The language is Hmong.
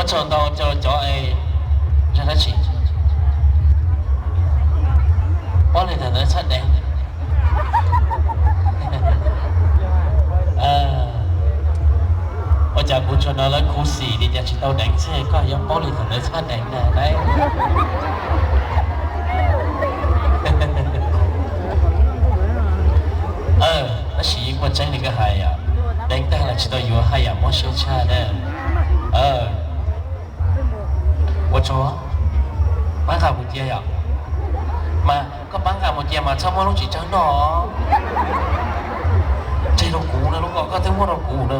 Tsaug ntau rau cov es, dab tsi, paub li thaum ntawd txhaj deev. Ua cas kuv tsuas hnov lawv khuv xim li cas tsis tau deev xwb, koj yuav paub li thaum ntawd txhaj deev na lauj. Tab sis yeej muaj tseeb li koj hais, deev tag los tsis tau yuav, haj yam mob siab tshaj na. Ua tsaug, pab nqa mus cia yom. Mas koj pab nqa mus cia mas txhob muab lub tsis tsawg noj. Tseg rau kuv na, lub ko koj twb muab rau kuv na.